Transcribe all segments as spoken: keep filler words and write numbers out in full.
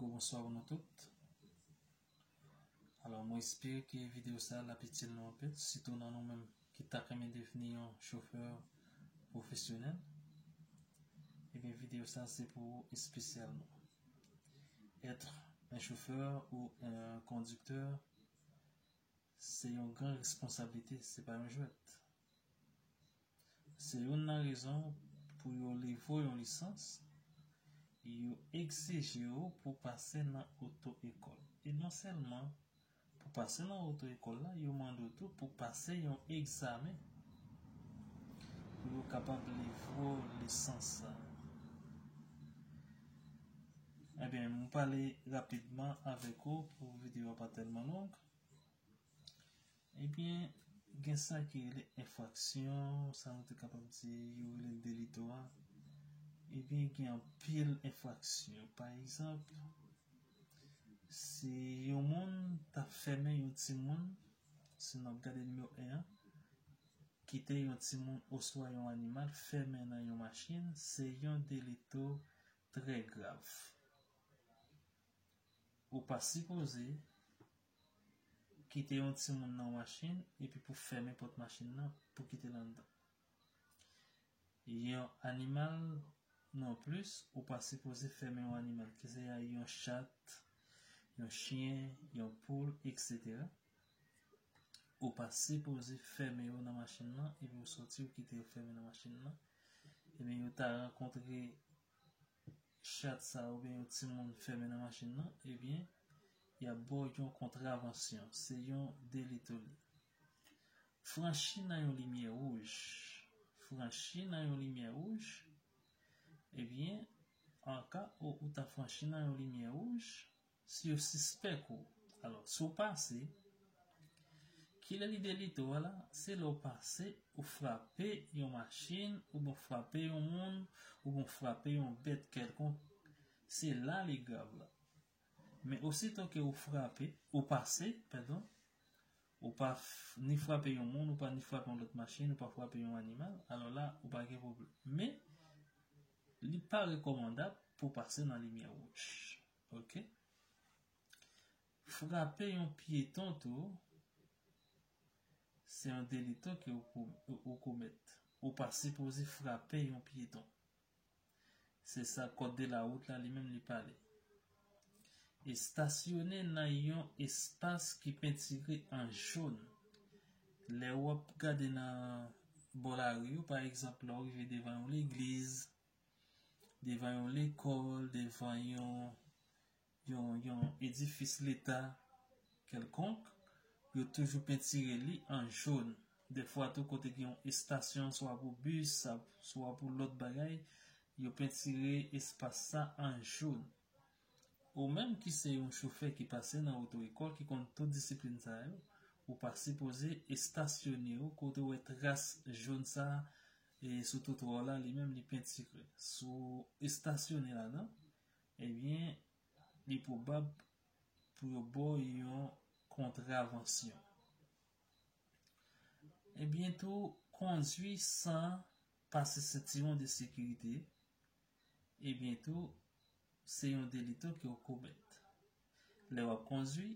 Bonswa pou nou tout. Alò, mwen espere ke videyo sa l ap itil nou anpil, sitou nan nou menm ki ta renmen devni yon chofè pwofesyonèl. Ebyen, videyo sa se pou ou espesyalman. Être un chauffeur ou un conducteur, se yon gran responsablite, se pa yon jwèt. Se youn nan rezon pou yo leve w yon lisans, yo egzije w pou pase nan oto ekòl. E non sèlman pou pase nan oto ekòl la, yo mande w tou pou pase yon egzamen pou yo kapab leve w lisans sa. Ebyen, m pale rapidman avèk ou pou videyo a pa tèlman long. Ebyen, gen sa ki rele enfraksyon, sa nou te kapab di, yo rele l delito a. Ebyen, gen anpil enfraksyon. Pa egzanp, si yon moun t ap fèmen yon timoun, si n ap gade nimewo en an, kite yon timoun oswa yon animal fèmen nan yon machin, se yon delito trè grav. Ou pa sipoze kite yon timoun nan yon machin epi pou fèmen pòt machin nan pou kite l anndan. Yon animal non plis, ou pa sipoze fèmen yon animal, ke se yon chat, yon chyen, yon poul, etsetera. Ou pa sipoze fèmen yo nan machin nan epi ou sòti ou kite yo fèmen nan machin nan. Ebyen, yo ta rankontre chat sa oubyen yon timoun fèmen nan machin nan, ebyen, y ap ba w yon kontravansyon. Se yon delito li. Franchi nan yon limyè wouj. Franchi nan yon limyè wouj, ebyen, an ka ou, ou ta franchi nan yon limyè wouj, si yo sispèk ou, alò, si w pase, kilè li delito a la, se lè w pase, ou frape yon machin, oubyen w frape yon moun, oubyen w frape yon bèt kèlkonk, se la li grav la. Men osito ke ou frape, ou pase, pèdon, ou pa f-, ni frape yon moun, ou pa ni frape yon lòt machin, ou pa frape yon animal, alò la, ou pa gen pwoblèm. Men, li pa rekòmandab pou pase nan limyè wouj. Oke? Frape yon pyeton tou, se yon delito ke ou ko-, ou komèt. Ou pa sipoze frape yon pyeton. Se sa kòd de la wout la li menm li pale. Estasyone nan yon espas ki pentire an jòn. Lè w ap gade nan bò lari yo, pa egzanp, lè w rive devan yon legliz, devan yon lekòl, devan yon, yon, yon edifis leta kèlkonk, yo toujou pentire li an jòn. Defwa tou, kote gen yon estasyon, swa pou bis, sa, swa pou lòt bagay, yo pentire espas sa an jòn. Ou menm ki se yon chofè ki pase nan oto ekòl, ki konn tout disiplin sa yo, ou pa sipoze estasyone w kote w wè tras jòn sa, e sou twotwa w la, li menm li pentire. Si w estasyone ladan, ebyen, li pwobab pou yo ba w yon kontravansyon. Ebyen tou, kondwi san pase sentiwon de sekirite, ebyen tou, se yon delito ke w komèt. Lè w ap kondwi,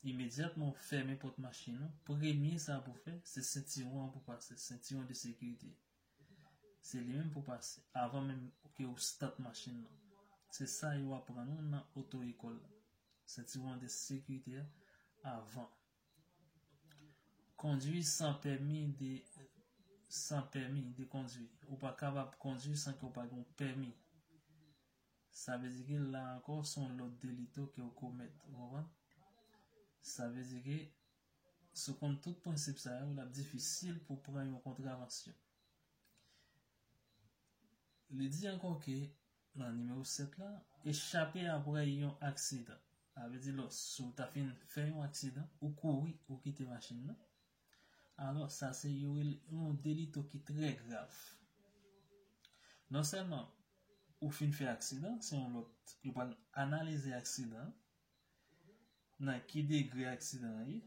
imedyatman w fèmen pòt machin ou, premye sa pou w fè, se sentiwon an pou pase, sentiwon de sekirite. Se li menm pou pase, avan menm ke w stat machin nan. Se sa yo aprann ou nan oto ekòl la. Sentiwon de sekirite a avan. Kondwi san pèmi de, san pèmi de kondwi. Ou pa kapab kondwi san ke w pa gen yon pèmi. Sa vle di ke la ankò, se yon lòt delito ke w komèt. Ou konprann? Sa vle di ke, si w konn tout prensip sa yo, l ap difisil pou w pran yon kontravansyon. Li di ankò ke, nan nimewo sèt la, echape apre yon aksidan. Sa vle di, lòs, si w ta fin fè yon aksidan, ou kouri, ou kite machin nan, alò, sa se yo rele yon delito ki trè grav. Non sèlman ou fin fè aksidan, se yon lòt, yo pral analize aksidan an, nan ki degre aksidan an ye,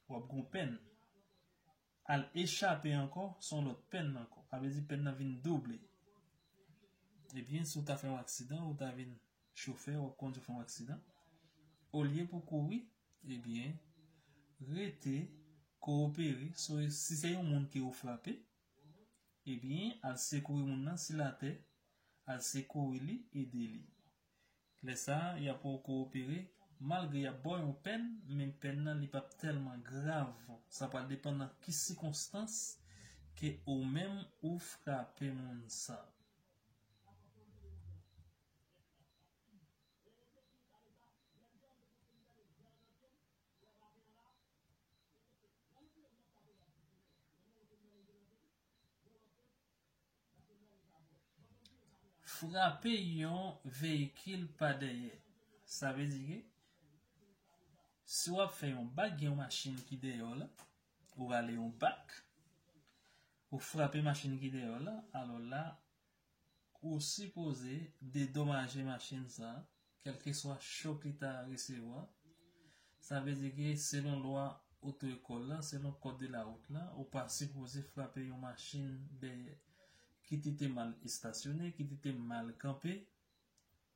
w ap gen yon pèn. Al echape ankò, se yon lòt pèn ankò. Sa vle di pèn nan vin double. Ebyen, si w ta fè yon aksidan, ou ta vin chofè, w ap kondui, w fè yon aksidan. Olye pou kouri, ebyen, rete, kowopere. So, si se yon moun ke ou frape, ebyen, al sekouri moun nan, si l atè, al sekouri li, ede li. Lè sa a, y ap wè w kowopere, malgre y ap ba w yon pèn, men pèn nan li p ap tèlman grav. Sa pral depann nan ki sikonstans ke ou menm ou frape moun sa. Frape yon veyikil pa dèyè. Sa vle di ke si w ap fè yon bak, gen yon machin ki dèyè w la, ou rale yon bak, ou frape machin ki dèyè w la, alò la, ou sipoze dedomaje machin sa, kèlkeswa chòk li ta resevwa. Sa vle di ke selon lwa oto ekòl la, selon kòd de la wout la, ou pa sipoze frape yon machin dèyè, kit li te mal estasyone, kit li te mal kanpe,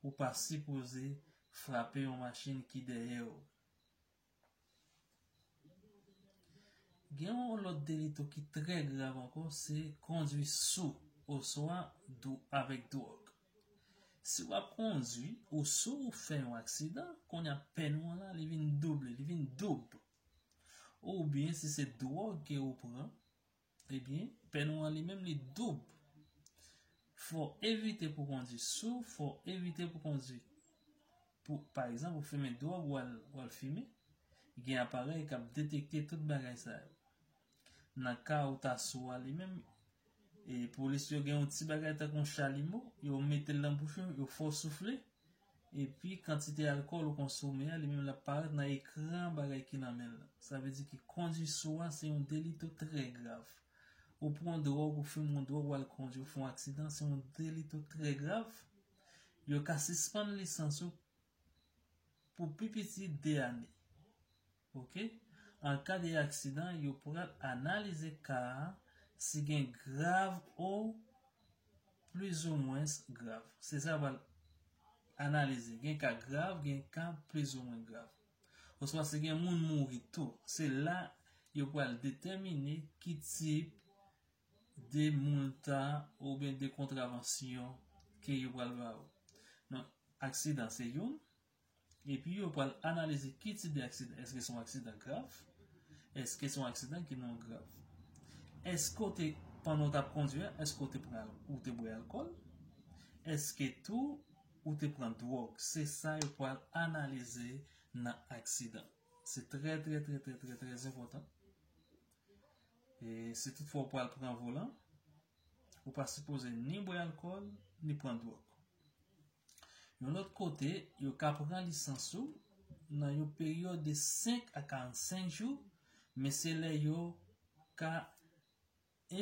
ou pa sipoze frape yon machin ki dèyè w. Gen yon lòt deli tou ki trè grav ankò, se kondui sou oswa dou-, avèk dwòg. Si w ap kondui, ou sou ou fè yon aksidan, kounye a pèn ou an la, li vin double, li vin doub. Oubyen si se dwòg ke ou pran, ebyen, pèn ou an li menm li doub. Fò w evite pou kondui sou, fò w evite pou kondui. Pou, pa egzanp, ou fimen dwòg, w al, w al fimen, gen aparèy k ap detekte tout bagay sa yo. Nan ka ou ta sou a li menm, e polis yo gen yon ti bagay tankou yon chalimo, yo mete l nan bouch ou, yo fè w soufle, epi kantite alkòl ou konsome a, li menm l ap parèt nan ekran bagay ki nan men l lan. Sa vle di ke kondui sou a se yon deli tou trè grav. Ou pran dwòg, ou fimen yon dwòg, w al kondui, ou fè yon aksidan, se yon deli tou trè grav. Yo ka sispann lisans ou pou pi piti de ane. Oke? An ka de aksidan, yo pral analize ka a, si gen grav ou plizoumwens grav. Se sa yo pral analize. Gen ka grav, gen ka plizoumwen grav. Oswa si gen moun mouri tou. Se la yo pral detèmine ki tip de moulta oubyen de kontravansyon ke yo pral ba ou. Donk, aksidan se youn, epi yo pral analize ki tip de aksidan. Èske se yon aksidan grav? Èske se yon aksidan ki non grav? Èske w te, pandan w t ap kondui a, èske w te pran, ou te bwè alkòl? Èske tou ou te pran dwòg? Se sa yo pral analize nan aksidan. Se trè, trè, trè, trè, trè, trè enpòtan. E si toutfwa w pral pran volan, ou pa sipoze ni bwè alkòl, ni pran dwòg. Yon lòt kote, yo ka pran lisans ou nan yon peryòd de senk a karannsenk jou, men se lè yo ka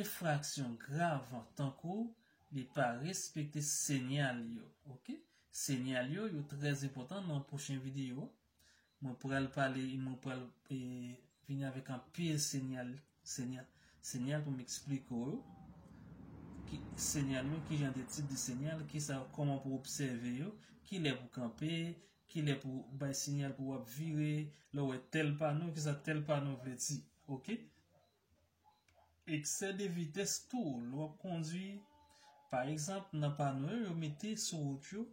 enfraksyon grav tankou li pa respekte sinyal yo, oke? Sinyal yo, yo trè enpòtan. Nan pwochen videyo, mwen pral pale, mwen pral, e, vini avèk anpil sinyal, sinyal, sinyal pou m eksplike w yo. Ki, sinyal yo, ki jan de tip de sinyal, kisa, kòman pou obsève yo, ki lè pou kanpe, ki lè pou bay sinyal pou w ap vire, lè w wè tèl pano, kisa tèl pano vle di, oke? Eksè de vitès tou, lè w ap kondui, pa egzanp, nan pano yo, yo mete sou wout yo,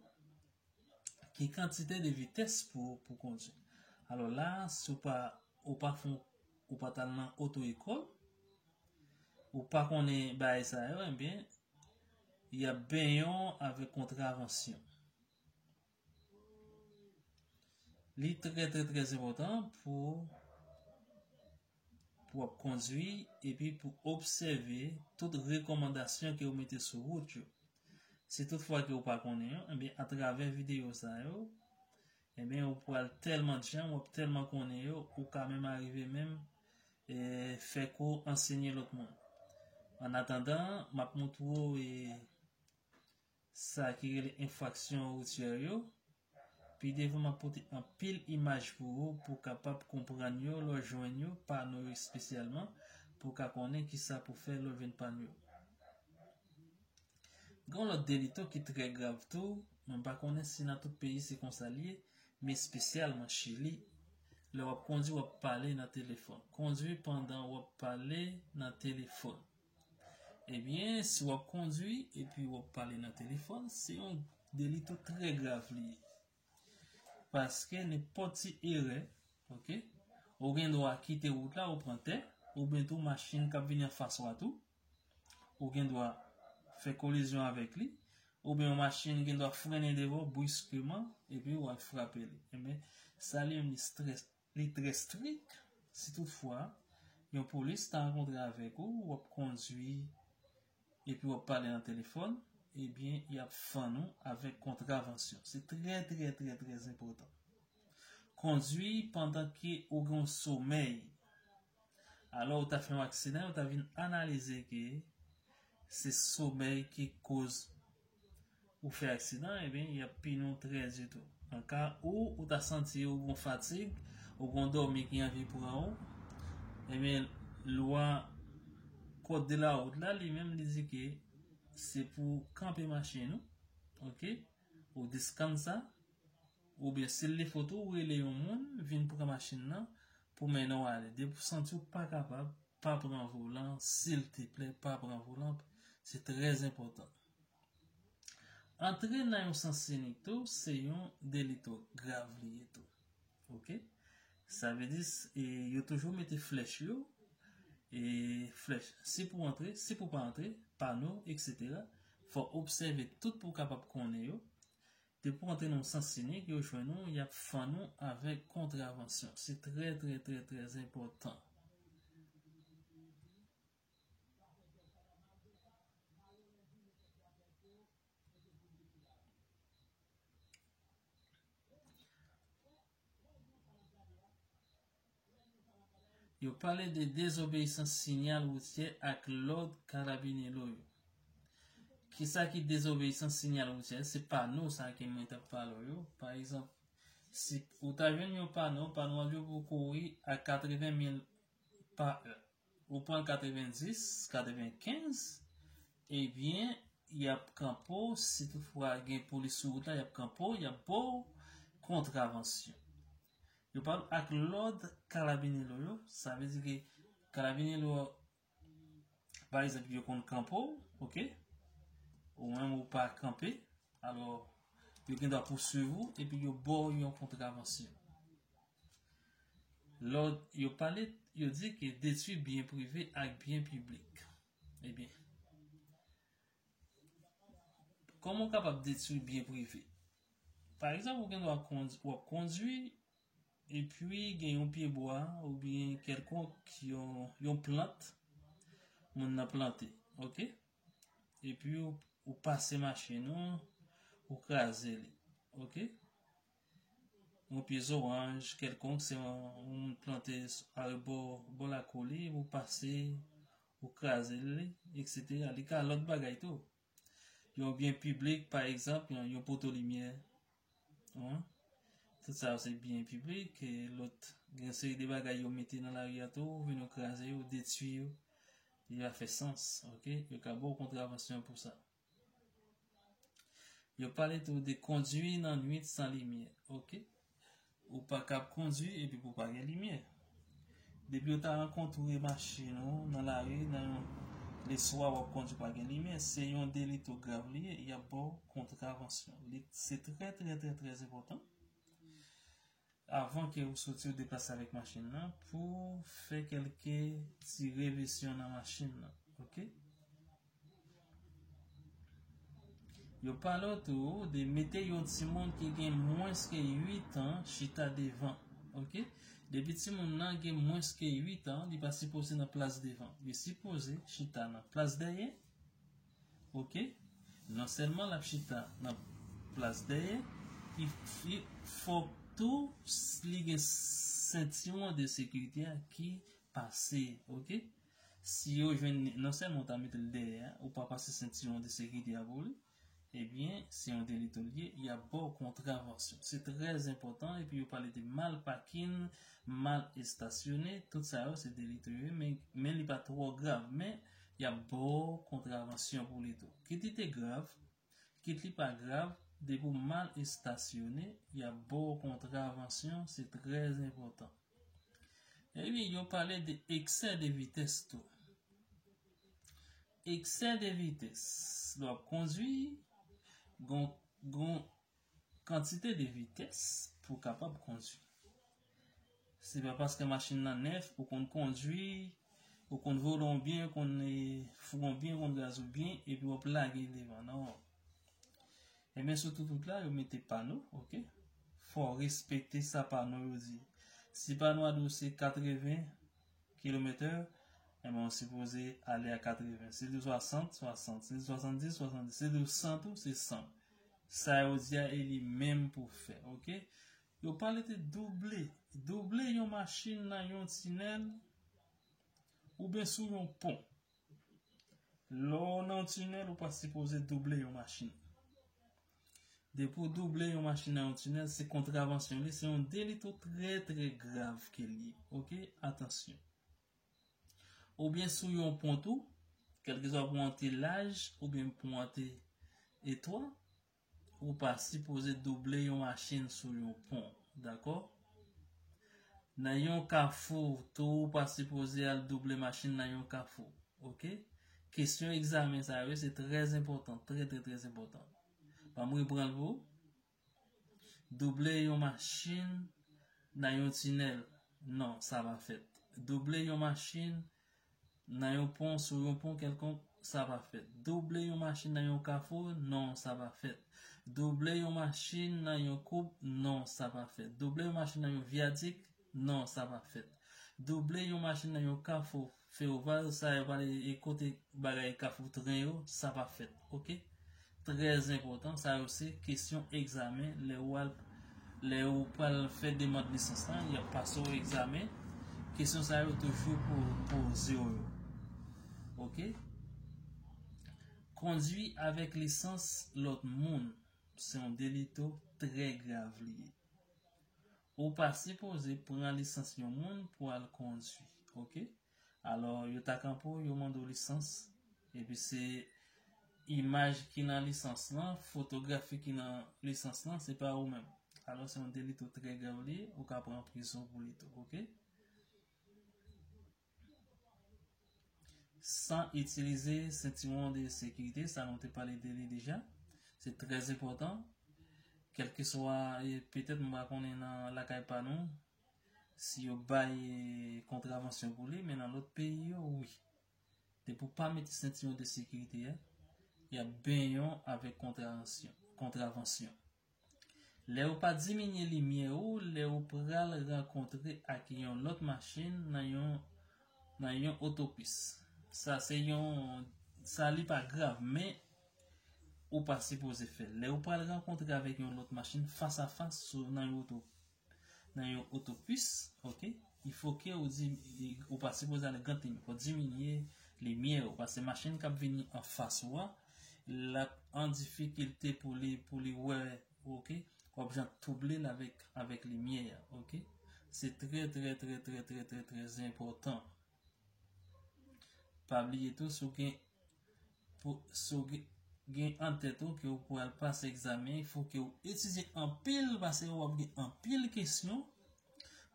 ki kantite de vitès pou, pou kondui. Alò la, si w pa, ou pa fon, ou pa t al nan oto ekòl, ou pa konnen bagay sa yo, ebyen, y ap benyen w avèk kontravansyon. Li trè, trè, trè enpòtan pou, pou w ap kondui epi pou obsève tout rekòmandasyon ke yo mete sou wout yo. Si toutfwa ke w pa konnen yo, ebyen, atravè videyo sa yo, ebyen, ou pral tèlman djanm, w ap tèlman konnen yo, ou ka menm arive menm, e, fè kou ansenye lòt moun. An atandan, m ap montre w, e, sa ki rele enfraksyon woutyè yo. Pi devan, m ap pote anpil imaj pou ou, pou w kapab konprann yo lè w jwenn yo, pano yo espesyalman, pou w ka konnen kisa pou fè lè w jwenn pano yo. Gen yon lòt deli tou ki trè grav tou, Mwen pa konnen si nan tout peyi se konsa l ye, men espesyalman Chili, lè w ap kondwi, w ap pale nan telefòn. Kondwi pandan w ap pale nan telefòn. Ebyen, si w ap kondwi epi w ap pale nan telefòn, se yon deli tou trè grav li ye. Paske nenpòt ti erè, oke, ou gen dwa kite wout la, ou pran tè, oubyen tou machin k ap vini anfas ou a tou, ou gen dwa fè kolizyon avèk li, oubyen yon machin gen dwa frennen devan w briskeman, epi w al frape li. Ebyen, sa li menm li strès, li trè strik. Si toutfwa yon polis ta rankontre avèk ou, w ap kondwi, epi w ap pale nan telefòn, ebyen, y ap fann ou avèk kontravansyon. Se trè, trè, trè, trè enpòtan. Kondwi pandan ke ou gen yon somèy. Alò, ou ta fè yon aksidan, ou ta vin analize ke se somèy ki koz ou fè aksidan, ebyen, y ap pini w trè di tou. Nan ka ou, ou ta santi ou gon fatig, ou gon dòmi ki anvi pran ou, ebyen, lwa kòd de la wout la, li menm, li di ke se pou kanpe machin ou, oke? Ou deskann sa, oubyen si l lefot ou, ou rele yon moun, vin pran machin nan, pou mennen w ale. Depi w santi w pa kapab, pa pran volan, silteplè, pa pran volan, se trè enpòtan. Antre nan yon sans inik tou, se yon deli tou grav li ye tou. Oke? Sa vle di, s- e, yo toujou mete flèch yo, e flèch, si pou antre, si pou pa antre, pano, etsetera. Fò obsève tout pou w kapab konnen yo. Depi w antre nan yon sans inik, yo jwenn ou, y ap fann ou avèk kontravansyon. Se trè, trè, trè, trè enpòtan. Yo pale de dezobeyisans sinyal woutyè ak lòd karabinelo yo. Kisa ki dezobeyisans sinyal woutyè? Se pano sa ke mwen t ap pale w yo. Pa egzanp, si ou ta jwenn yon pano, pano an di w pou kouri a katreven mil pa è. Ou pran katrevendis, katrevenkenz, ebyen, y ap kanpe w, si toutfwa gen polis sou wout la, y ap kanpe w, y ap ba w kontravansyon. Yo pale ak lòd karabinelo yo, sa vle di ke karabinelo, pa egzanp, yo konn kanpe w, oke? Ou menm ou pa kanpe, alò, yo gen dwa pouswiv ou, epi yo ba w yon kontravansyon. Lòd, yo pale, yo di ke detwi byen prive ak byen piblik. Ebyen, kòman w kapab detwi byen prive? Pa egzanp, ou gen dwa kondwi, w ap kondwi, epi gen yon pyebwa oubyen kèlkonk yon, yon plant moun nan plante, oke? Epi ou, ou pase machin ou, ou kraze li, oke? Yon pye zoranj kèlkonk, se yon, yon moun plante s- arebò, bò lakou li, ou pase, ou kraze li, etsetera. Li ka lòt bagay tou. Yon byen piblik, pa egzanp, yon, yon poto limyè. Wi. Tout sa yo se byen piblik, e lòt, gen seri de bagay yo mete nan lari a tou, ou vin ou kraze yo, ou detwi yo. Li pa fè sans, oke? Yo ka ba w kontravansyon pou sa. Yo pale tou de kondwi nan nwit san limyè, oke? Ou pa kab kondwi epi pou pa gen limyè. Depi yo ta rankontre machin ou nan lari, nan yon leswa w ap kondwi pa gen limyè, se yon deli tou grav li ye, y ap ba w kontravansyon. Li, se trè, trè, trè, trè enpòtan. Avan ke ou soti, ou deplase avèk machin nan pou fè kèlke ti revizyon nan machin nan, oke? Yo pale w tou de mete yon timoun ki gen mwens ke uit an chita devan, oke? Depi timoun nan gen mwens ke uit an, li pa sipoze nan plas devan. Li sipoze chita nan plas dèyè, oke? Non sèlman l ap chita nan plas dèyè, li, li fòk tou s- li gen sentiwon de sekirite a ki pase, oke? Si yo jwenn, non sèlman w ta mete l dèyè, ou pa pase sentiwon de sekirite a pou li, ebyen, se yon deli tou l ye, y ap ba w kontravansyon. Se trè enpòtan, epi yo pale de mal pakin, mal estasyone, tout sa yo se deli tou yo ye, men, men li pa twò grav, men y ap ba w kontravansyon pou li tou. Kit li te grav, kit li pa grav, depi w mal estasyone, y ap ba w kontravansyon, se trè enpòtan. Ebyen, yo pale de eksè de vitès tou. Eksè de vitès. Lè w ap kondwi, gon, gon kantite de vitès pou w kapab kondwi. Se pa paske machin nan nèf, ou konn kondwi, ou konn volan w byen, ou konn, eh, fou w byen, ou konn gaz ou byen, epi w ap lage l devan. Non. Ebyen, sou tout wout la, yo mete pano, oke? Fò w respekte sa pano yo di. Si pano a di w se katreven kilomèt, ebyen, w sipoze ale a katreven. Si l di w swasant, swasant. Si l di w swasanndis, swasanndis. Si l di w san tou, se san. Sa yo di a, e li menm pou fè, oke? Yo pale de double. Double yon machin nan yon tinèl oubyen sou yon pon. Lè w nan yon tinèl, ou pa sipoze double yon machin. Depi w double yon machin nan yon tinèl, se kontravansyon li, se yon deli tou trè, trè grav ke l ye. Oke? Atansyon. Oubyen sou yon pon tou, kèlkeswa pon an te laj oubyen pon an te etwa, ou pa sipoze double yon machin sou yon pon, dakò? Nan yon kafou tou, ou pa sipoze al double machin nan yon kafou, oke? Kesyon egzamen sa yo, se trè enpòtan, trè, trè, trè enpòtan. Ban m reprann pou ou. Double yon machin nan yon tinèl, non, sa pa fèt. Double yon machin nan yon pon, sou yon pon kèlkonk, sa pa fèt. Double yon machin nan yon kafou, non, sa pa fèt. Double yon machin nan yon koub, non, sa pa fèt. Double yon machin nan yon vyadik, non, sa pa fèt. Double yon machin nan yon kafou, fewoval, sa yo pale e kote bagay kafou tren yo, sa pa fèt, oke? Trè enpòtan, sa yo se kesyon egzamen, lè ou al, lè ou pral fè demann lisans lan, y ap pase w egzamen, kesyon sa yo toujou pou, poze w yo. Oke? Kondwi avèk lisans lòt moun, se yon deli tou trè grav li ye. Ou pa sipoze pran lisans yon moun pou al kondwi, oke? Alò, yo ta kanpe w, yo mande w lisans, epi se imaj ki nan lisans lan, fotografi ki nan lisans lan, se pa ou menm. Alò, se yon deli tou trè grav li ye, ou ka pran prizon pou li tou, oke? San itilize sentiwon de sekirite, sa nou te pale de li deja. Se trè enpòtan. Kèlkeswa, e, petèt m pa konnen nan lakay pa nou, si yo bay, e, kontravansyon pou li, men nan lòt peyi yo, wi. Depi w pa mete sentiwon de sekirite a, y ap benyen w avèk kontravansyon, kontravansyon. Lè ou pa diminye limyè ou, lè ou pral rankontre ak yon lòt machin nan yon, nan yon otopis. Sa se yon, sa li pa grav, men ou pa sipoze fè l. Lè ou pral rankontre avèk yon lòt machin fas a fas sou, nan yon oto, nan yon otopis, oke? Il faut que ou di, ou pa sipoze ale gad limyè, fò diminye limyè ou, paske machin k ap vini anfas ou a, l ap an difikilte pou li, pou li wè, oke? W ap jan touble l avèk, avèk limyè a, oke? Se trè, trè, trè, trè, trè, trè, trè enpòtan. Pa bliye tou, si w gen, pou, si w gen, gen an tèt ou ke w pral pase egzamen, fò ke w etidye anpil, paske w ap gen anpil kesyon.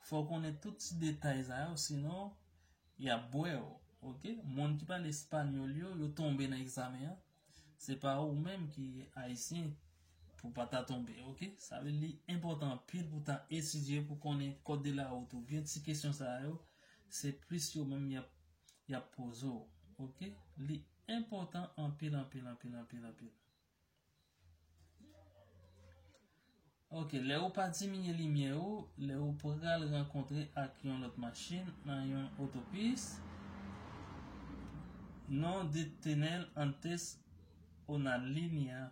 Fò w konnen tout ti detay sa yo, sinon, y ap bwè w, oke? Moun ki pale espanyòl yo, yo tonbe nan egzamen an. Se pa ou menm ki ayisyen pou w pa ta tonbe, oke? Sa vle di li enpòtan anpil pou w ta etidye, pou w konnen code de la route ou byen ti kesyon sa yo, se plis yo menm y ap, y ap poze w, oke? Li enpòtan anpil, anpil, anpil, anpil, anpil. Oke, lè ou pa diminye limyè ou, lè ou pral rankontre ak yon lòt machin nan yon otopis, no detener antes una línea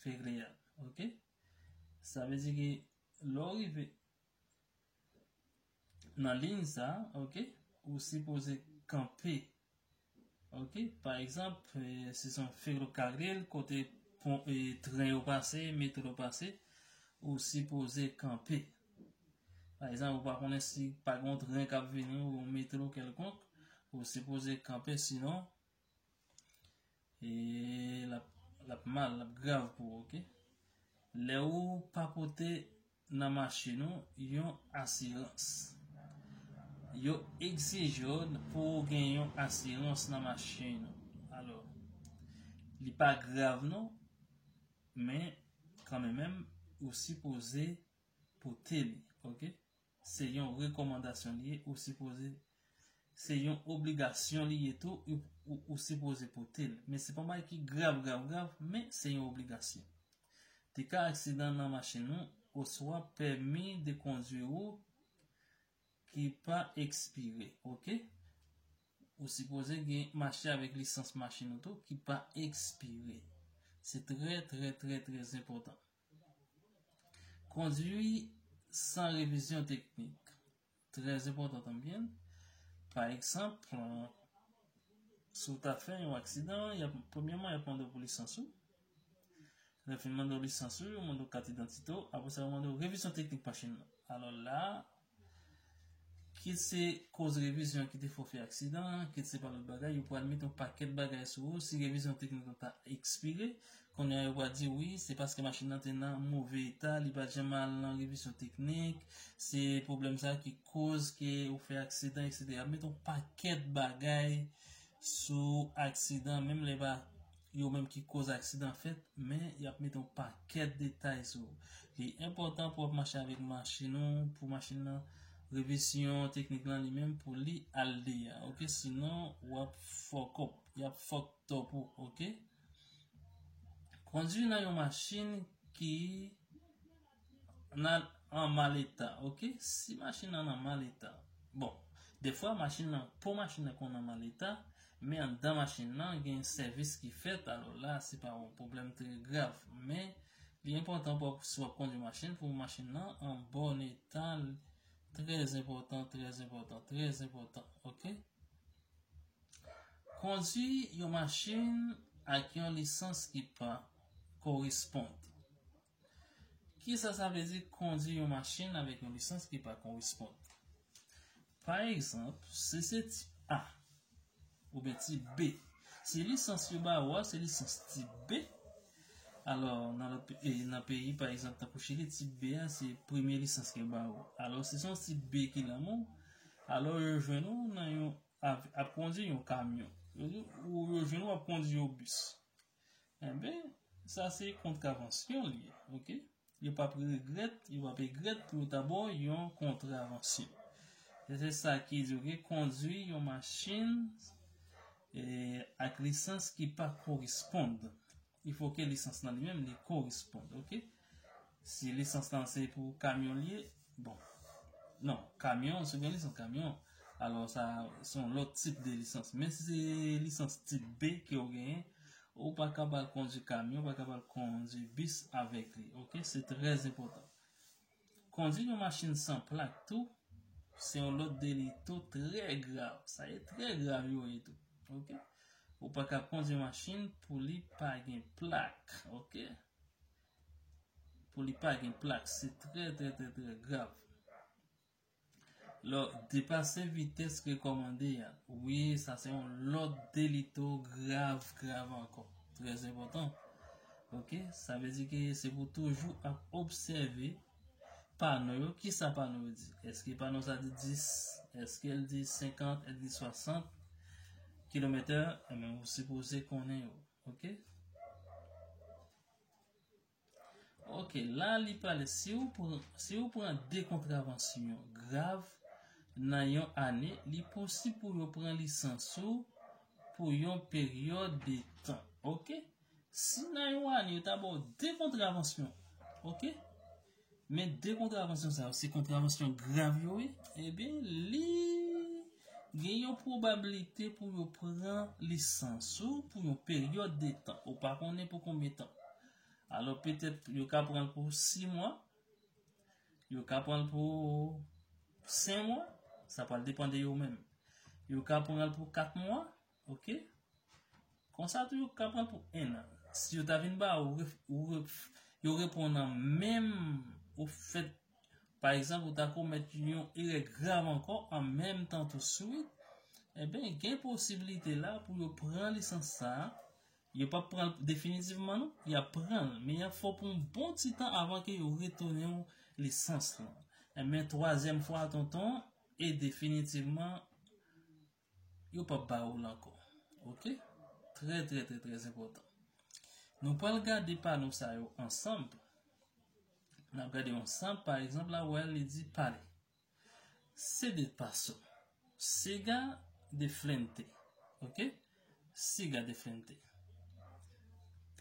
férrea, oke? Sa vle di ke lè w rive nan liy sa, oke, ou sipoze kanpe. Oke, pa egzanp, eh, si se yon ferrocarril, kote pon, eh, tren yo pase, metro pase, ou sipoze kanpe. Pa egzanp, ou pa konnen si pa gen yon tren k ap vini ou yon metro kèlkonk, ou sipoze kanpe, sinon, e l ap, l ap mal, l ap grav pou ou, oke? Lè ou pa pote nan machin ou yon asirans. Yo egzije w pou w gen yon asirans nan machin ou. Alò, li pa grav non, men kanmenm ou sipoze pote li, oke? Se yon rekòmandasyon li ye, ou sipoze, se yon obligasyon li ye tou, ou, ou, ou sipoze pote l. Men se pa yon bagay ki grav, grav, grav, men se yon obligasyon. Te ka aksidan nan machin ou, oswa pèmi de kondwi ou ki pa ekspire, oke? Ou sipoze gen mache avèk lisans machin ou tou ki pa ekspire. Se trè, trè, trè, trè enpòtan. Kondwi san revizyon teknik. Trè enpòtan tanbyen. Pa egzanp, si w ta fè yon aksidan, y ap, premyèman, y ap mande w pou lisans ou. Lè fin mande w lisans ou, yo mande w kat idantite w, apre sa, yo mande w revizyon teknik machin nan. Alò la, kit se koz revizyon ki te fè w fè aksidan an, kit se pa lòt bagay, yo pral met yon pakèt bagay sou ou si revizyon teknik lan ta ekspire. Kounye a, yo pral di, wi, se paske machin nan te nan move eta, li pa t janm al nan revizyon teknik, se pwoblèm sa ki koz ke ou fè aksidan, etsetera. Y ap met yon pakèt bagay sou aksidan, menm lè pa yo menm ki koz aksidan fèt, men y ap met yon pakèt detay sou ou. Li enpòtan pou w ap mache avèk machin ou, pou machin nan, revizyon teknik lan li menm, pou li al deyò, oke? Sinon, w ap fuck up, y ap fucked up ou, oke? Kondwi nan yon machin ki nan an mal eta, oke? Si machin nan nan mal eta, bon, defwa machin nan, po machin nan konn an mal eta, men anndan machin nan gen sèvis ki fèt, alò la, se pa yon pwoblèm trè grav, men li enpòtan pou w ap, si w ap kondwi machin, pou machin nan an bon eta, trè enpòtan, trè enpòtan, trè enpòtan, oke? Kondwi yon machin ak yon lisans ki pa koresponn. Kisa sa vle di kondwi yon machin avèk yon lisans ki pa koresponn? Pa egzanp, si se tip A oubyen tip B, si lisans yo ba ou a se lisans tip B, alò nan lòt pe-, e, nan peyi, pa egzanp, tankou Chili, tip B a se premye lisans ke yo ba ou. Alò, si se yon tip B ki lan men w, alò yo jwenn ou nan yon, ap, ap kondwi yon kamyon. Yo di, ou yo jwenn ou ap kondwi yon bis. Enben, sa se kontravansyon li ye, oke? Yo p ap regrèt, yo p ap regrèt pou yo ta ba w yon kontravansyon. E se sa ki di, oke, kondwi yon machin, e, ak lisans ki pa koresponn. Il faut que lisans lan li menm li koresponn, oke? Si lisans lan se pou kamyon li ye, bon. Non, kamyon, si w gen lisans kamyon, alò sa se yon lòt tip de lisans. Men si se lisans tip B ke w genyen, ou pa kapab kondwi kamyon, ou pa kapab kondwi bis avèk li, oke? Se trè enpòtan. Kondwi yon machin san plak tou, se yon lòt deli tou trè grav. Sa ye trè grav yo ye tou, oke? Ou pa ka kondwi machin pou li pa gen plak, oke? Pou li pa gen plak, se trè, trè, trè, trè grav. Lò, depase vitès rekòmande a. Wi, sa se yon lòt deli tou grav, grav ankò. Trè enpòtan. Oke? Sa vle di ke se pou toujou ap obsève pano yo. Kisa pano yo di? Èske pano sa di dis? Èske l di senkant? Èske l di swasant kilomètè? Enben, ou sipoze konnen yo. Oke? Oke, la li pale, si ou pran, si ou pran de kontravansyon grav nan yon ane, li posib pou yo pran lisans ou pou yon peryòd de tan. Oke? Si nan yon ane yo ta ba w de kontravansyon, oke? Men de kontravansyon sa yo, se kontravansyon grav yo ye, ebyen, li gen yon pwobablite pou yo pran lisans ou pou yon peryòd de tan. Ou pa konnen pou konbyen tan. Alò, petèt, yo ka pran l pou sis mwa, yo ka pran l pou senk mwa, sa pral depann de yo menm. Yo ka pran l pou kat mwa, oke? Konsa tou, yo ka pran l pou en an. Si yo ta vin ba ou, ref-, ou ref-, yo reponn an menm, ou fèt, pa egzanp, ou ta komèt yon erè grav ankò, an menm tan tou swit, enben, gen posiblite la pou yo pran lisans sa a, Yo p ap pran l definitivman, non. Y ap pran l, men y ap fè w pou yon bon ti tan avan ke yo retounen w lisans lan. Enben, twazyèm fwa, tonton, e definitivman, yo p ap ba ou l ankò. Oke? Trè, trè, trè, trè enpòtan. Nou pral gade pano sa yo ansanm. N ap gade ansanm, pa egzanp, la, wè, li di pale. Sede paso. Siga de frente. Oke? Siga de frente.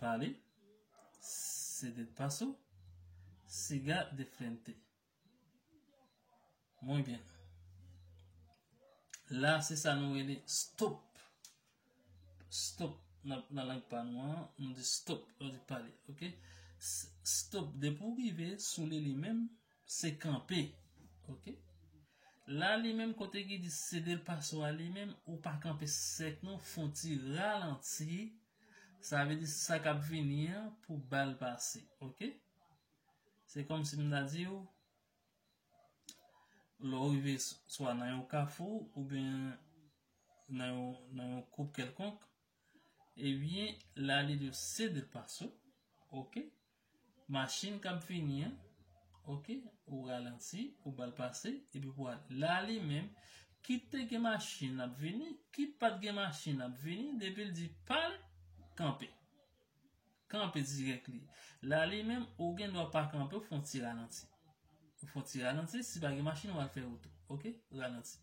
Pale. Sede paso. Siga de frente. Muy bien. La, se sa nou rele stop. Stop. Nan, nan lang pa nou an, nou di stop, nou di pale, oke? S- Stop. Depi w rive sou li li menm, se kanpe, oke? La, li menm, kote ki di sede l paso a li menm, ou pa kanpe sèk, non, fè yon ti ralanti. Sa vle di sa k ap vini an pou ba l pase, oke? Se kòmsi m ta di w, lè w rive s- swa nan yon kafou oubyen nan yon, nan yon koup kèlkonk, ebyen, la li di w sede l paso, oke? Machin k ap vini an, oke? Ou ralanti, ou ba l pase, epi pou ale. La li menm, kit te gen machin ap vini, kit pa t gen machin ap vini, depi l di pale, kanpe. Kanpe dirèk li. La li menm, ou gen dwa pa kanpe, ou fè yon ti ralanti. Ou fè yon ti ralanti, si pa gen machin, w al fè wout ou. Oke? Ralanti.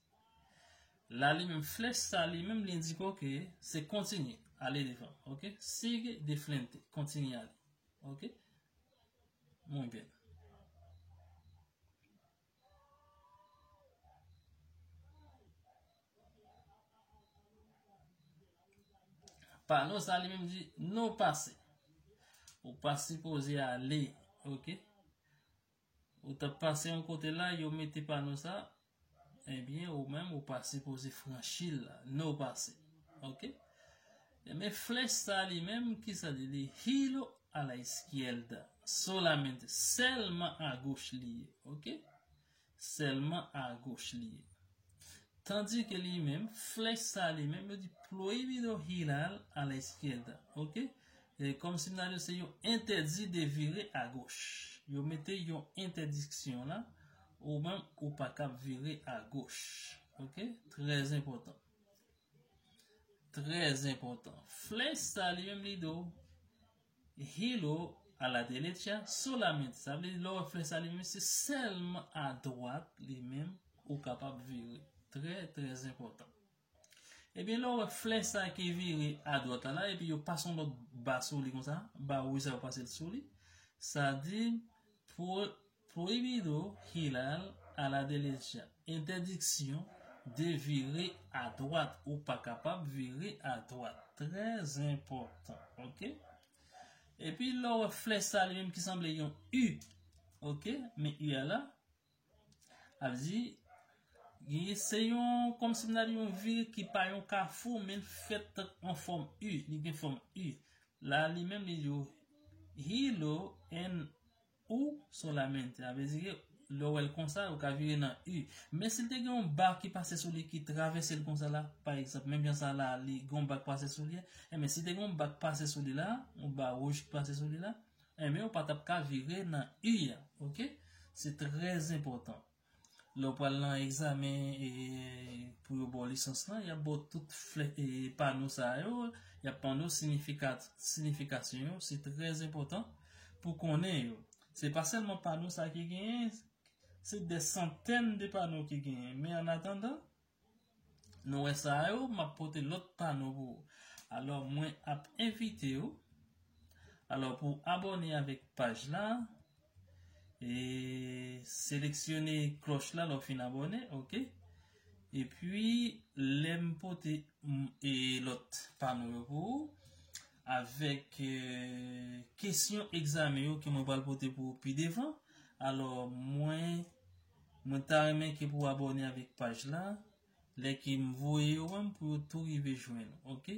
La li menm, flèch sa li menm, li endike w ke se kontinye, ale devan. Oke? Sigue de frente, kontinye ale. Oke? Muy bien. Pano sa li menm di no pase. Ou pa sipoze ale, oke? Ou t ap pase yon kote la, yo mete pano sa, ebyen, ou menm, ou pa sipoze franchi l la, no pase, oke? Men flèch sa li menm, ki sa li di? Giro a la izquierda, solamente, sèlman agoch li ye, oke? Sèlman agoch li ye. Tandike li menm, flèch sa li menm, yo di prohibido girar a la izquierda, oke? E kòmsi m ta di w se yon entèdi de vire agoch. Yo mete yon entèdiksyon la, ou menm ou pa kab vire agoch. Oke? Trè enpòtan. Trè enpòtan. Flèch sa li menm li di w giro a la derecha solamente. Sa vle di lè w wè flèch sa li menm se sèlman adwat li menm ou kapab vire. Trè, trè enpòtan. Ebyen, lè w wè flèch sa ki vire adwat la, la, epi yo pase yon lòt ba sou li konsa, ba wouj sa yo pase l sou li, sa di pro- prohibido girar a la derecha, entèdiksyon de vire adwat, ou pa kapab vire adwat. Trè enpòtan, oke? Epi lè w wè flèch sa li menm ki sanble yon U, oke? Men U a la, ap di, li se yon, kòmsi m ta di yon vire ki pa yon kafou, men l fèt an fòm U, li gen fòm U. La, li menm, li di w, giro en U solamente. Sa vle di ke lè w wè l konsa, ou ka vire nan U. Men si l te gen yon ba ki pase sou li, ki travèse l konsa la, pa egzanp, menm jan sa la, li gen yon ba k pase sou li a, enben, si te gen yon ba k pase sou li la, yon ba wouj ki pase sou li la, enben, ou pa t ap ka vire nan U a, oke? Se trè enpòtan. Lè w pral nan egzamen e, pou yo ba w lisans lan, y ap ba w tout flè, e, pano sa yo, y ap mande w sinifikat, sinifikasyon yo, se trè enpòtan pou konnen yo. Se pa sèlman pano sa ki genyen, se dè santèn de pano ki genyen. Men an atandan, nou wè sa yo, m ap pote lòt pano pou ou. Alò, mwen ap envite w. Alò, pou abòne avèk paj la, e seleksyone klòch la lè w fin abòne, oke? Epi, lè m pote, m, e lòt pano yo pou ou, avèk, e, kesyon egzamen yo ke mwen pral pote pou ou pi devan. Alò, mwen, mwen ta renmen ke pou w abòne avèk paj la. Lè ke m voye yo menm pou yo tou rive jwenn ou, oke?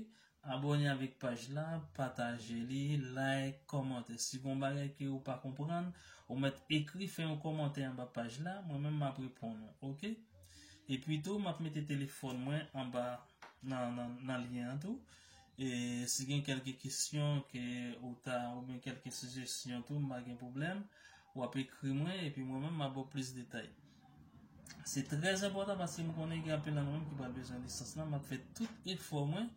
Abòne avèk paj la, pataje li, like, kòmante. Si gon bagay ke ou pa konprann, ou mèt ekri, fè yon kòmantè anba paj la, mwen menm m ap reponn ou, oke? Epi tou, m ap mete telefòn mwen anba nan, nan, nan lyen an tou. E si gen kèlke kesyon ke ou ta, oubyen kèlke sijesyon tou, m pa gen pwoblèm. W ap ekri mwen, epi mwen menm, m ap ba w plis detay. Se trè enpòtan paske m konnen gen anpil nan nou menm ki pral bezwen lisans lan. M ap fè tout efò mwen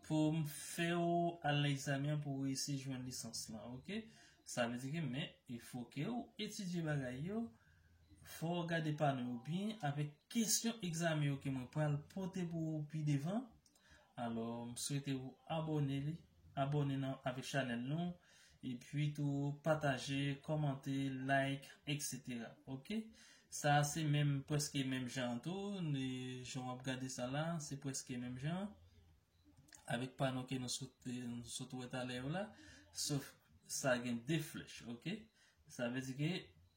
pou m fè w al nan egzamen an pou w reyisi jwenn lisans lan, oke? Sa vle di ke, men, il faut ke w etidye bagay yo, fò w gade pano yo byen avèk kesyon egzamen yo ke mwen pral pote pou ou pi devan. Alò, m swete ou abòne li, abòne nan, avèk chanèl nou, epi tou pataje, kòmante, like, et cetera. Oke? Sa se menm, prèske menm jan tou, jan w ap gade sa la, se prèske menm jan avèk pano ke nou sot, nou sot wè talè yo la, sof sa gen de flèch, oke? Sa vle di ke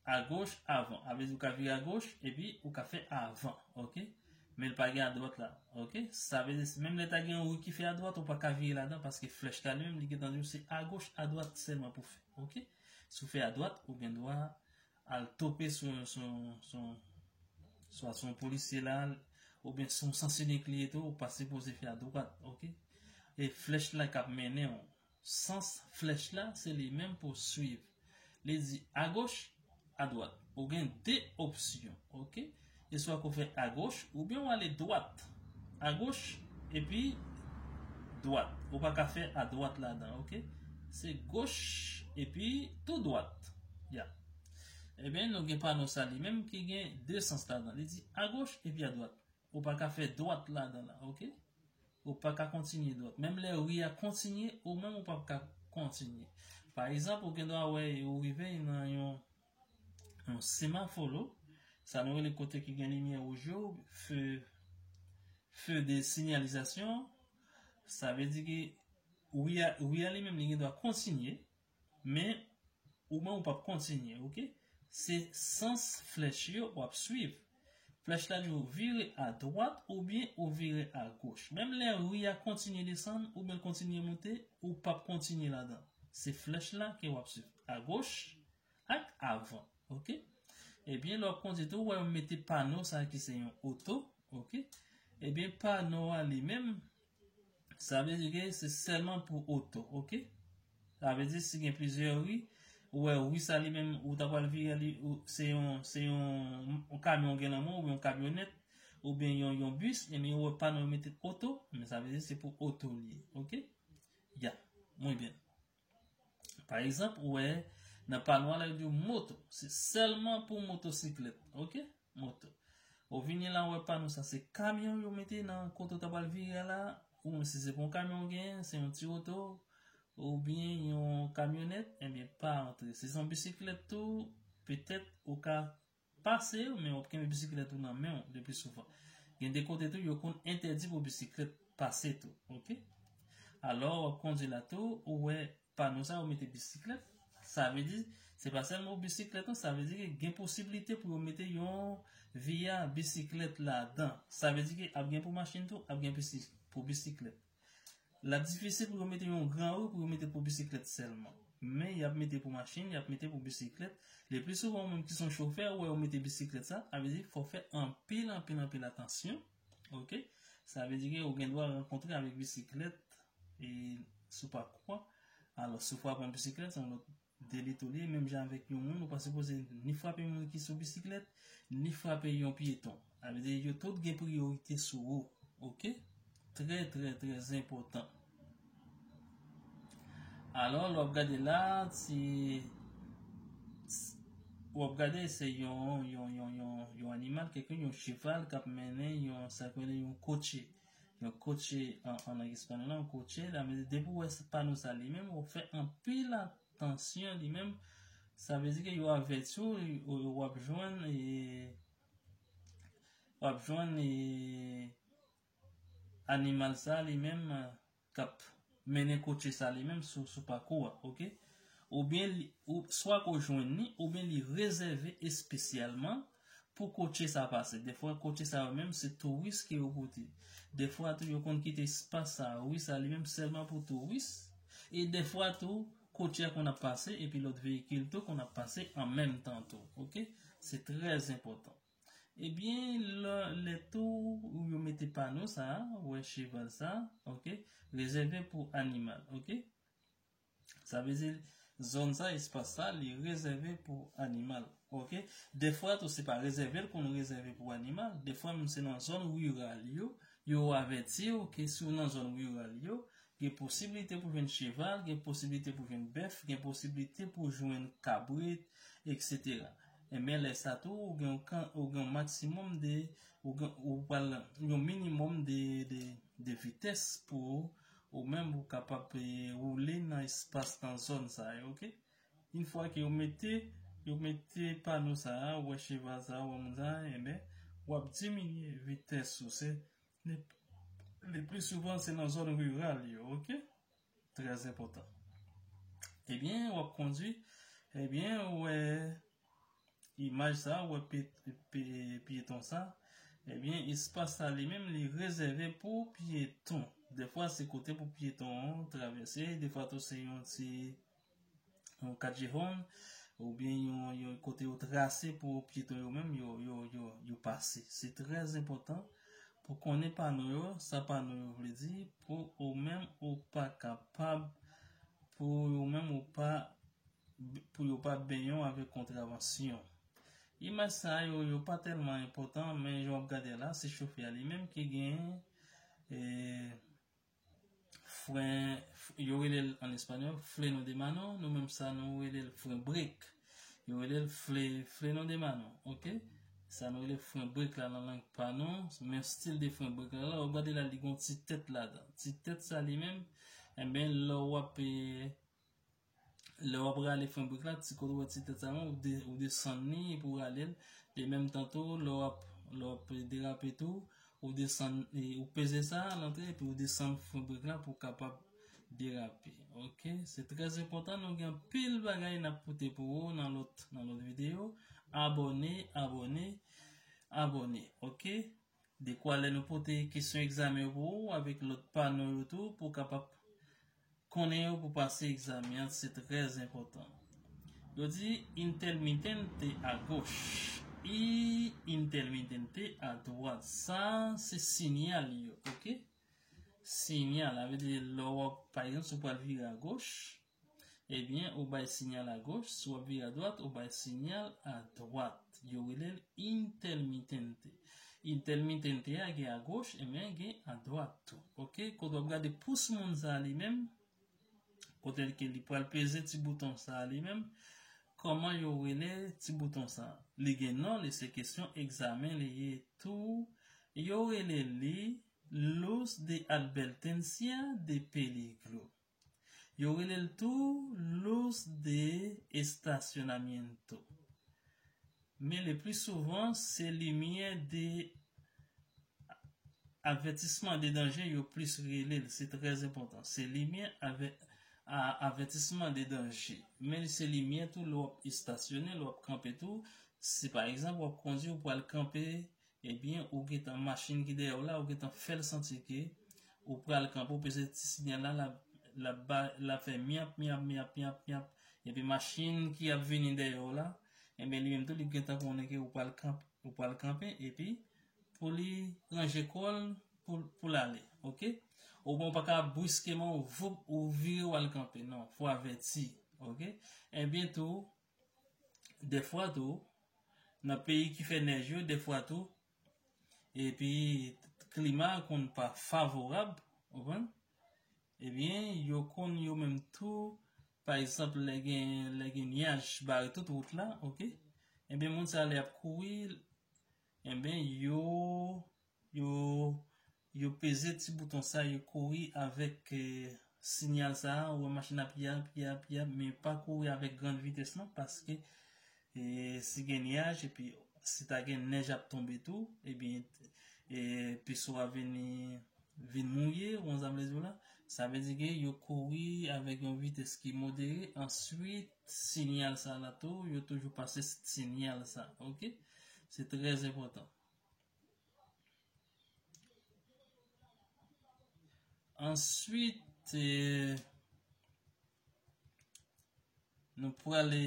agoch, avan. Sa vle di ou ka vire agoch, epi ou ka fè avan, oke? Men l pa gen adwat la, oke? Sa vle di, menm lè ta gen yon ri ki fè adwat, ou pa ka vire ladan, paske flèch la li menm, li gentan di w se agoch, adwat sèlman pou fè, oke? Si w fè adwat, ou gen dwa al tope sou, sou, sou, swa sou yon polisye la, oubyen sou yon sans inik li ye tou, ou pa sipoze fè adwat, oke? E flèch la k ap mennen w. Sans flèch la, se li menm pou w swiv. Li di agoch, adwat. Ou gen de opsyon, oke? E swa ke w fè agoch, oubyen w ale dwat. Agoch, epi dwat. Ou pa ka fè adwat ladan, oke? Se goch, epi tou dwat. Ya. Ebyen, nou gen pano sa li menm ki gen de sans ladan. Li di agoch, epi adwat. Ou pa ka fè dwat ladan la, oke? Ou pa ka kontinye dwat. Menm lè ri a kontinye, ou menm ou p ap ka kontinye. Pa egzanp, ou gen dwa wè ou rive nan yon, yon semafo, sa nou rele kote ki gen limyè wouj yo, feu, feu de signalisation. Sa vle di ke ri a, ri a li menm, li gen dwa kontinye, men ou menm ou p ap kontinye, oke? Se sans flèch yo w ap swiv. Flèch la di w vire adwat oubyen ou vire agoch. Menm lè ri a kontinye desann oubyen l kontinye monte, ou p ap kontinye ladan. Se flèch la ke w ap swiv. Agoch ak avan, oke? Ebyen, lè w ap kondui tou, ou wè yo mete pano sa ki se yon oto, oke? Ebyen, pano a li menm, sa vle di ke se sèlman pou oto, oke? Sa vle di si gen plizyè ri, ou wè ri sa li menm, ou ta pral vire li, ou, se yon, se yon, yon kamyon gen nan men w, oubyen yon kamyonèt, oubyen yon, yon bis, ebyen, ou wè pano yo mete oto, men sa vle di se pou oto li ye, oke? Ya, muy bien. Pa egzanp, ou wè, nan pano a la, yo di w moto. Se sèlman pou motosiklèt, oke? Moto. Ou vini la, ou wè pano sa, se kamyon yo mete nan kote w ta pral vire a la, ou menm si se pou yon kamyon w genyen, se yon ti oto, oubyen yon kamyonèt, ebyen, pa antre. Si se yon bisiklèt tou, petèt ou ka pase yo, men w ap kenbe bisiklèt ou nan men w le plus souvent. Gen de kote tou, yo konn entèdi pou bisiklèt pase tou, oke? Alò, w ap kondui la tou, ou wè pano sa yo mete bisiklèt, sa vle di, se pa sèlman pou bisiklèt non, sa vle di ke gen posiblite pou yo mete yon viya bisiklèt ladan. Sa vle di ke ap gen pou machin tou, ap gen pisi-, pou bisiklèt. L ap difisil pou yo mete yon gran ri pou yo mete pou bisiklèt sèlman. Men y ap mete pou machin, y ap mete pou bisiklèt. Le plus souvent, ou menm ki se yon chofè, ou wè yo mete bisiklèt sa, sa vle di fò w fè anpil, anpil, anpil atansyon. Oke? Sa vle di ke ou gen dwa rankontre avèk bisiklèt e sou pakou a. Alò, si w frape yon bisiklèt, se yon lòt deli tou li ye, menm jan avèk yon moun, ou pa sipoze ni frape yon moun ki sou bisiklèt, ni frape yon pyeton. Sa vle di yo tout gen priyorite sou ou, oke? Trè, trè, trè enpòtan. Alò, lè w ap gade la, se, w ap gade, se yon, yon, yon, yon, yon animal, kèlke yon cheval k ap mennen yon, sa k rele yon kotche. Yon kotche an, an lang espanyòl la, yon kotche, la, men depi w wè pano sa li menm, w ap fè anpil atansyon li menm. Sa vle di ke yo avèti w, w, w ap jwenn, e, w ap jwenn, e, animal sa li menm, e, k ap mennen kotche sa li menm sou, sou pakou a, oke? Oubyen li, ou, swa ke w jwenn li, oubyen li rezève espesyalman pou kotche sa pase. Defwa, kotche sa yo menm, se touris ke yo pote. Defwa tou, yo konn kite espas sa, ri sa li menm, sèlman pou touris. E defwa tou, kotche a konn ap pase, epi lòt veyikil tou konn ap pase an menm tan tou, oke? Se trè enpòtan. Ebyen, lè, lè tou, ou yo mete pano sa, ou wè cheval sa, ok, rezève pou animal, ok. Sa vle di, zòn sa, espas sa, li rezève pou animal, ok. Defwa tou, se pa rezève l konn rezève pou animal. Defwa, menm se nan zòn riral yo, yo avèti w ke si w nan zòn riral yo, gen posiblite pou jwenn cheval, gen posiblite pou jwenn bèf, gen posiblite pou jwenn kabrit, etsetera. Enben, lè sa tou, ou gen yon kan-, ou gen yon maksimòm de, ou gen, ou pral yon minimòm de, de, de vitès pou ou menm ou kapab, eh, woule nan espas, nan zòn sa yo, ok? Yon fwa ke yo mete, yo mete pano sa a, ou wè cheval sa a, ou wè moun sa a, enben, w ap diminye vitès ou. Se, le, le pli souvan, se nan zòn riral yo, ok? Trè enpòtan. Ebyen, w ap kondwi, ebyen, ou wè imaj sa, ou wè pye-, pye-, pyeton sa, ebyen, espas sa li menm, li rezève pou pyeton. Defwa, se kote pou pyeton an travèse, defwa tou, se yon ti, yon callejón, oubyen yon, yon kote yo trase pou pyeton yo menm, yo, yo, yo, yo pase. Se trè enpòtan pou konnen pano yo, sa pano yo vle di, pou ou menm ou pa kapab, pou ou menm ou pa, pou yo pa benyen w avèk kontravansyon. Imaj sa yo, yo pa tèlman enpòtan, men jan w ap gade la, se chofè a li menm ki gen, eh, fren, yo rele l an espanyòl, freno de mano, nou menm sa nou rele l fren brek. Yo rele l fle-, freno de mano, ok? Sa nou rele fren brek la nan lang pa nou, men stil de fren brek la, la, w ap gade la, li gen yon ti tèt ladan. Ti tèt sa li menm, enben, lè w ap, eh, lè w ap rale fren brek la, ti kote w wè ti tèt sa, non, ou de-, ou desann li epi w rale l. De menm tan tou, lè w ap, lè w ap derape tou, ou desann, e, ou peze sa a lantre epi ou desann fren brek la pou w kapab derape. Ok? Se trè enpòtan, nou gen anpil bagay n ap pote pou ou nan lòt, nan lòt videyo. Abòne, abòne, abòne. Ok? Dekwa lè nou pote kesyon egzamen yo pou ou avèk lòt pano yo tou pou w kapab konnen yo pou pase egzamen an, se trè enpòtan. Yo di intermitente a goch. I intermitente a dwat. Sa, se siyal yo, ok? Siyal, sa vle di lè w ap, pa egzanp, si w pral vire a goch, ebyen, ou bay siyal a goch, si w ap vire a dwat, ou bay siyal a dwat. Yo rele l intermitente. Intermitente a gen a goch, ebyen, gen a dwat tou. Ok? Kote w ap gade pous moun sa a li menm, kote ke li pral peze ti bouton sa a li menm, kòman yo rele ti bouton sa a? Li gen non li, se kesyon egzamen li ye tou. Yo rele li luz de advertencia de peligro. Yo rele l tou luz de estacionamiento. Men le pli souvan, se limyè de avètisman de danje yo plis rele l. Se trè enpòtan. Se limyè avè-, a, avètisman de danje. Men se limyè tou lè w ap estasyone, lè w ap kanpe tou. Si pa egzanp, w ap kondwi, ou pral kanpe, ebyen, ou gentan machin ki dèyè w la, ou gentan fè l santi ke ou pral kanpe, ou peze ti siyal la, l ap, l ap ba, l ap fè myap, myap, myap, myap, myap. Epi machin ki ap vini dèyè w la, ebyen, li menm tou, li gentan konnen ke ou pral kanpe, ou pral kanpe, epi pou li ranje kò l, pou, pou l ale, ok? Oubyen ou pa ka briskeman, ou voup, ou vire, w al kanpe, non, fò w avèti, ok? Ebyen tou, dèfwa tou, nan peyi ki fè nèj yo, dèfwa tou, epi klima a konn pa favorab, ou konprann? Ebyen, yo konn yo menm tou, pa egzanp, lè gen, lè gen nyaj bare tout wout la, ok? Ebyen, moun sa a lè y ap kouri, ebyen, yo, yo, yo peze ti bouton sa, yo kouri avèk, eh, siyal sa, ou wè machin ap yap, yap, yap, men pa kouri avèk grann vitès non, paske, eh, si gen nyaj, epi si ta gen nèj ap tonbe tou, ebyen, eh, pis ou a vini, vin mouye, ou konn sa m vle di w la, sa vle di ke yo kouri avèk yon vitès ki modere, answit, siyal sa la tou, yo toujou pase siyal sa, ok? Se trè enpòtan. Answit, eh, nou prale,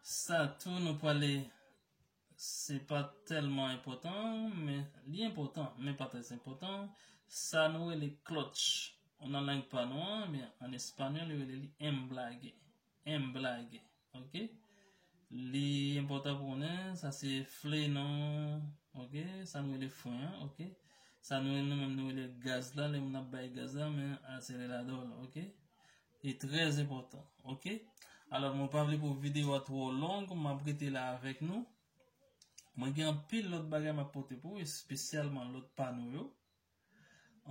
Sa tou nou prale, se pa tèlman enpòtan, men li enpòtan, men pa trè enpòtan. Sa nou rele clutch. Nan lang pa nou an, men an espanyòl, yo rele li embrague. Embrague. Ok? Li enpòtan pou konnen, sa se frenon. Ok? Sa nou rele fren an. Ok? Sa nou, nou menm nou rele gaz la, lè moun ap bay gaz la, men aselerado la. Ok? Li trè enpòtan. Ok? Alò, mwen pa vle pou videyo a twò long, m ap rete la avèk nou. Mwen gen anpil lòt bagay m ap pote pou ou, espesyalman lòt pano yo.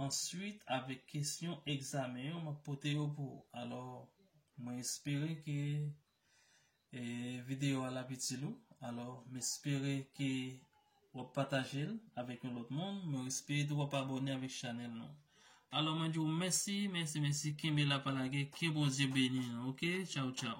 Answit, avèk kesyon egzamen yo, m ap pote yo pou ou. Alò, mwen espere ke e, videyo a l ap itil ou. Alò, m espere ke w ap pataje l avèk yon lòt moun. Mwen espere tou w ap abòne avèk chanèl nou. Alò, mwen di w mèsi, mèsi, mèsi. Kenbe la, pa lage. Ke Bondye beni nou, ok? Tchaw, tchaw.